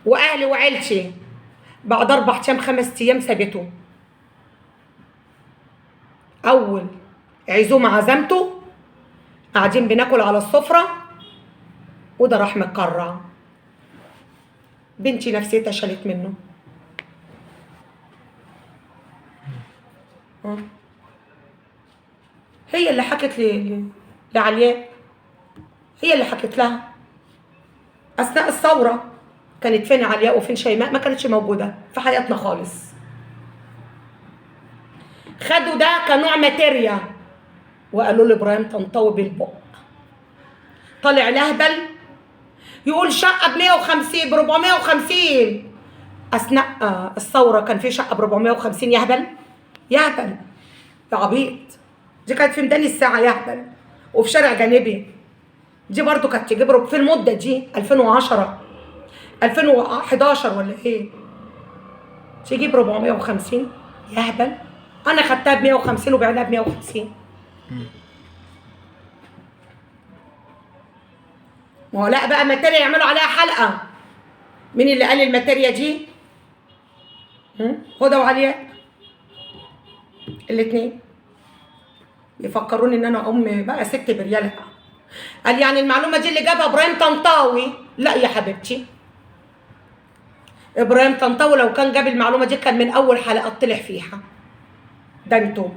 واهلي وعيلتي. بعد 4 ايام 5 ايام سابته. اول عزومة عزمته قاعدين بناكل على السفرة، وده راح متكرع. بنتي نفسيتها شالت منه. هي اللي حكت لعلياء، هي اللي حكت لها اثناء الثورة. كانت فين علياء وفين شيماء؟ ما كانتش موجودة في حياتنا خالص. خدوا ده كنوع ماتيريا وقالوا لابراهيم طنطاوي بالبق. طالع لهبل يقول شقه ب 150 ب 450. اثناء الثورة كان في شقه ب 450. يهبل يهبل يا عبيط. دي كانت في ميدان الساعة يهبل، وفي شارع جانبي. دي برضو كانت تجيب في المدة دي 2010 2011 ولا ايه، تجيب 450 يهبل. انا خدتها ب 150 وبعناها ب 150. ما هو لا بقى ماتيريا يعملوا عليها حلقة. مين اللي قال الماتيريا دي؟ هدى وعلياء الاثنين يفكروني ان انا ام بقى ست بريالة. قال يعني المعلومة دي اللي جابها ابراهيم طنطاوي. لا يا حبيبتي، ابراهيم طنطاوي لو كان جاب المعلومة دي كان من اول حلقة طلع فيها. ده انتوا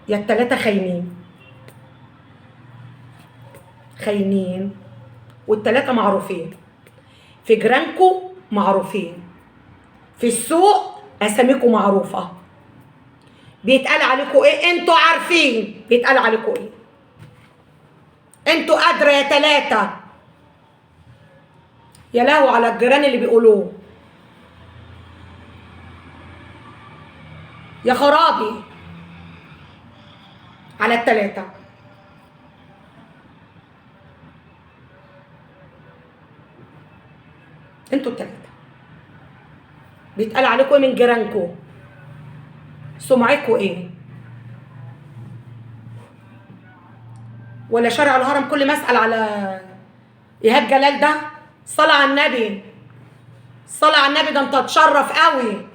يا التلاتة خاينين خاينين، والتلاته معروفين في جيرانكو، معروفين في السوق، اساميكو معروفة، بيتقال عليكم ايه انتوا عارفين بيتقال عليكم ايه. انتوا قادرة يا تلاتة. يا لهو على الجيران اللي بيقولوه، يا خرابي على التلاتة. انتوا التلاتة بيتقال عليكم ايه من جيرانكو؟ سمعتكوا ايه؟ ولا شارع الهرم كل ما اسال على ايهاب جلال ده صلاة على النبي، صلاة على النبي، ده انت تشرف قوي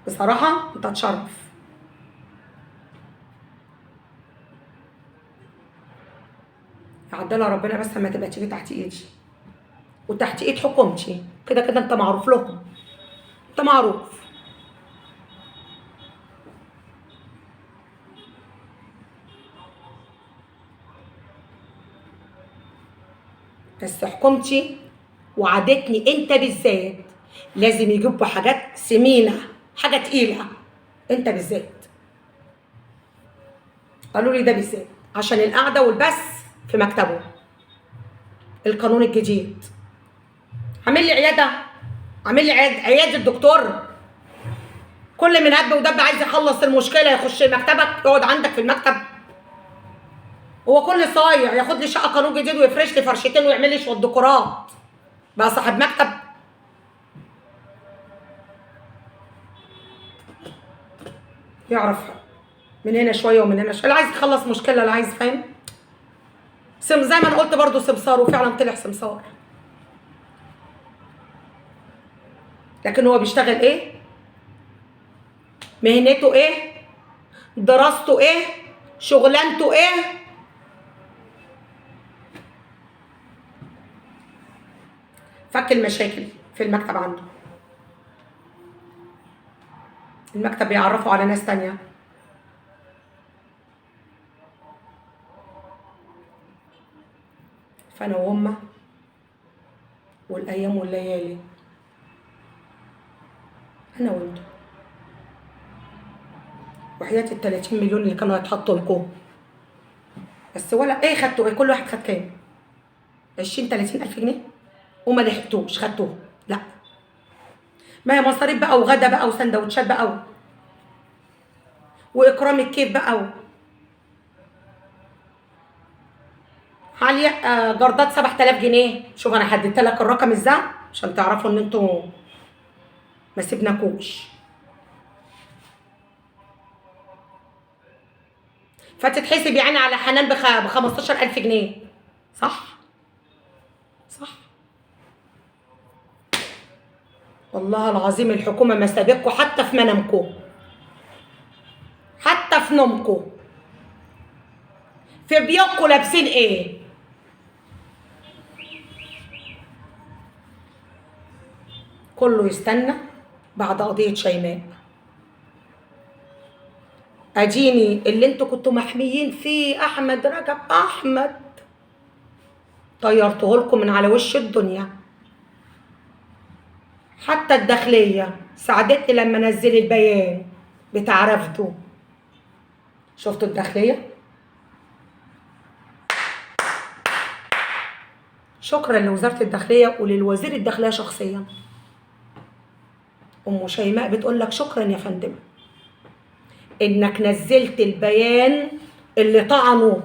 بصراحة، انت تشرف. يعدلها ربنا بس لما تبقى تيجي تحت ايدي وتحت ايد حكومتي. كده كده انت معروف لهم، انت معروف. بس حكومتي وعدتني انت بالذات لازم يجيبوا حاجات سمينه، حاجة تقيلة. انت بالذات قالوا لي ده بالذات عشان القعدة والبس في مكتبه. القانون الجديد عامل لي عيادة، عامل لي عيادة الدكتور. كل من هب ودب عايز يخلص المشكلة يخش مكتبك، يقعد عندك في المكتب. هو كل صايع ياخد لي شقه قانون جديد ويفرش لي فرشتين ويعمل لي شوية ديكورات، بقى صاحب مكتب. يعرف من هنا شوية ومن هنا شوية، اللي عايز يخلص مشكلة، اللي عايز فاهم. زي ما انا قلت برضو سمسار، وفعلا طلع سمسار. لكن هو بيشتغل ايه؟ مهنته ايه؟ دراسته ايه؟ شغلانته ايه؟ فك المشاكل في المكتب عنده. المكتب بيعرفه على ناس تانية. فانا وهما والايام والليالي، انا وانتو وحياة ال 30 مليون اللي كانوا هيتحطوا لكم. بس ولا ايه خدتوا ايه؟ كل واحد خد كام؟ 20 30 الف جنيه وما لحقتوش خدتوه. لا، ما هي مصاريف بقى وغدا بقى وسندوتشات بقى واكرام الكيف بقى عليا جردات 7000 جنيه. شوف انا حددت لك الرقم ازاي عشان تعرفوا ان انتوا ما سيبناكوش. فتتحسب يعني على حنان ب 15000 جنيه، صح؟ صح؟ والله العظيم الحكومة ما سابقكم حتى في منامكم، حتى في نومكم، في بيوتكم لابسين ايه؟ كله يستنى بعد قضية شيماء. اديني اللي انتوا كنتوا محميين فيه احمد رجب احمد، طيرته لكم من على وش الدنيا. حتى الداخلية ساعدتني لما نزل البيان بتاع رفضه. شفتوا الداخلية؟ شكرا لوزارة الداخلية وللوزير الداخلية شخصيا. أم شيماء بتقول لك شكرا يا فندم إنك نزلت البيان اللي طعنه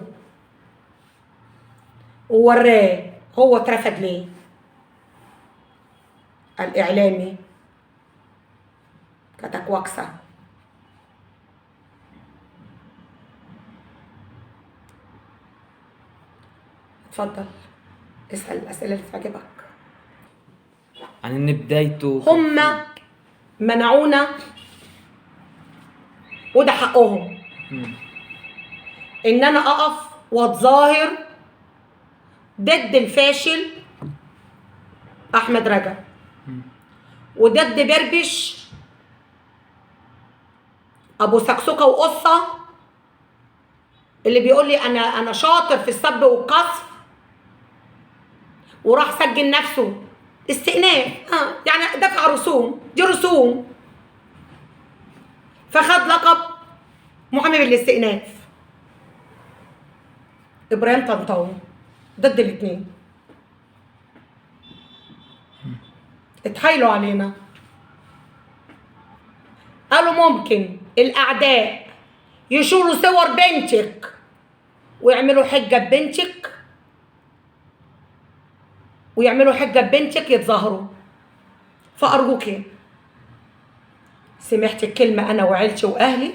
ووراه هو اترفد ليه. الإعلامي كتكوكسة. اتفضل اسأل الأسئلة اللي تعجبك. عن ان بدايته هم منعونا وده حقهم، ان انا اقف واتظاهر ضد الفاشل احمد رجب وضد بربش ابو سكسوكه وقصة اللي بيقول لي انا شاطر في السب والقصف، وراح سجل نفسه استئناف، يعني دفع رسوم، دي رسوم، فخد لقب محامي بالاستئناف. ابراهيم طنطاوي ضد الاثنين. اتحايلوا علينا، قالوا ممكن الاعداء يشوروا صور بنتك ويعملوا حجه ببنتك، ويعملوا حجه ببنتك يتظاهروا، فارجوكي. سمعت الكلمة انا وعيلتي واهلي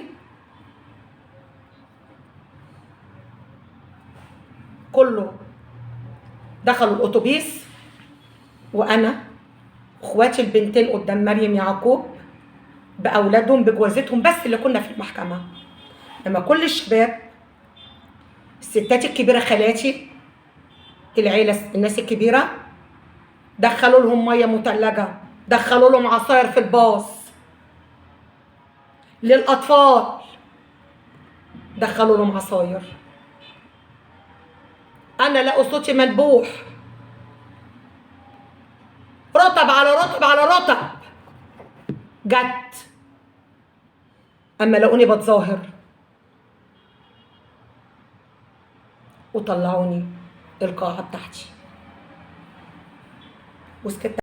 كله دخلوا الاتوبيس، وانا اخواتي البنتين قدام مريم يعقوب باولادهم بجوازتهم، بس اللي كنا في المحكمة. لما كل الشباب، الستات الكبيرة، خالاتي، العيلة، الناس الكبيرة، دخلوا لهم مية مثلجه، دخلوا لهم عصاير في الباص، للاطفال دخلوا لهم عصاير. انا لقوا صوتي منبوح، رطب على رطب على رطب جت. اما لقوني بتظاهر وطلعوني القاعة بتاعتي وسكت.